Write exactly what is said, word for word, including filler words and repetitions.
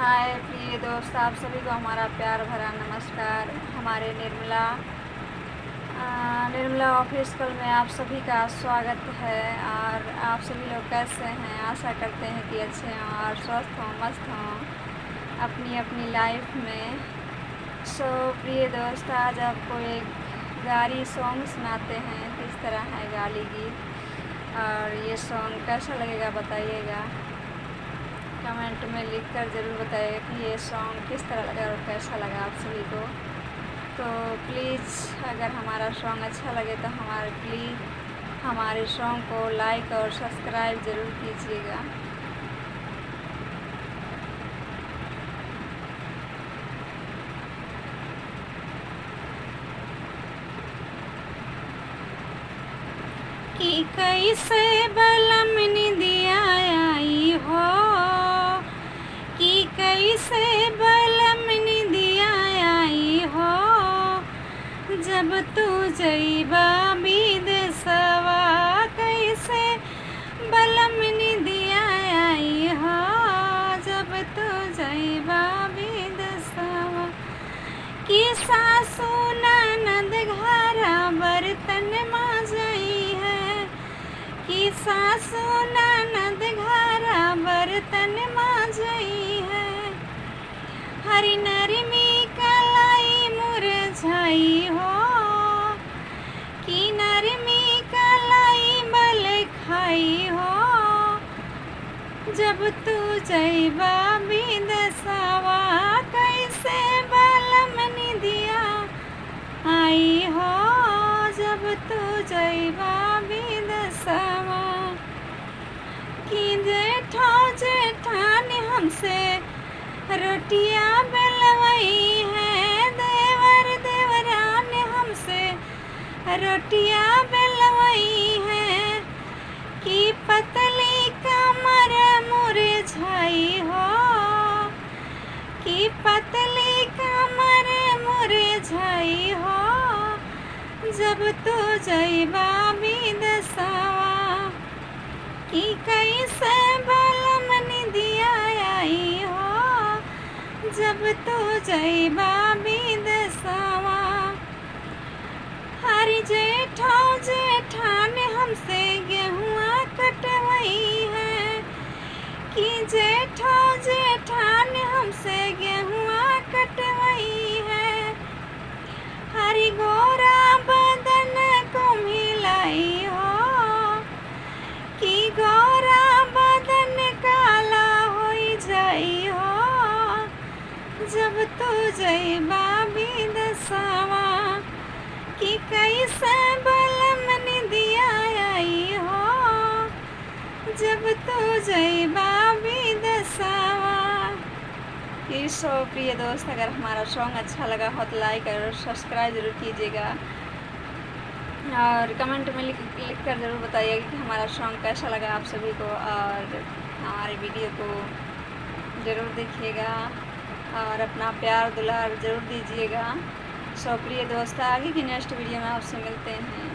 हाय प्रिय दोस्त, आप सभी को हमारा प्यार भरा नमस्कार। हमारे निर्मला, अ, निर्मला ऑफिशियल में आप सभी का स्वागत है। और आप सभी लोग कैसे हैं? आशा करते हैं कि अच्छे हों और स्वस्थ हों, मस्त हों अपनी अपनी लाइफ में। सो प्रिय दोस्त, आज आपको एक गारी सॉन्ग सुनाते हैं, किस तरह है गाली गीत। और ये सॉन्ग कैसा लगेगा बताइएगा, कमेंट में लिख कर ज़रूर बताइएगा कि ये सॉन्ग किस तरह लगा और कैसा लगा आप सभी को। तो प्लीज़, अगर हमारा सॉन्ग अच्छा लगे तो हमारे, प्लीज़ हमारे सॉन्ग को लाइक और सब्सक्राइब ज़रूर कीजिएगा। कि कैसे बलम निदिया आई हो, कि कैसे बलम निदिया आई हो, जब तू जइबा विदेशवा। कैसे बलम निदिया आई हो, जब तू जइबा विदेशवा। कि सासू ननद घरा बर्तन माजइहैं, कि सासू ननद घरा बर्तन माजइहैं। हरी नरमी कलाई मुरझाई हो, कि नरमी कलाई बल खाई हो। जब तू जइबा विदेशवा, कैसे बलम निदिया आई हो, जब तू जइबा विदेशवा। कि जेठो जेठान हमसे रोटिया बेलवइहैं, देवर देवरान हमसे रोटिया बेलवइहैं। कि पतली कमर मुरझाई हो, कि पतली कमर मुरझाई हो, जब तू जइबा विदेशवा। कि कैसे बलम निदिया आई हो, जब तू जइबा विदेशवा। हरी जेठो जेठान हमसे गेहुआ कटवइहैं, कि जेठो जेठान हमसे गेहुआ कटवइहैं। हरी गोरा बदन कुम्हिलाई हो, कि गोरा बदन काला होइ जाई हो, जब तू जइबा विदेशवा। कि कैसे बलम निदिया आई हो, जब तू जइबा विदेशवा। कि सो प्रिय दोस्त, अगर हमारा सॉन्ग अच्छा लगा हो तो लाइक और सब्सक्राइब ज़रूर कीजिएगा और कमेंट में लिख, लिख कर ज़रूर बताइएगा कि हमारा सॉन्ग कैसा लगा आप सभी को, और हमारे वीडियो को ज़रूर देखिएगा और अपना प्यार दुलार ज़रूर दीजिएगा। सो प्रिय दोस्त, आगे की नेक्स्ट वीडियो में आपसे मिलते हैं।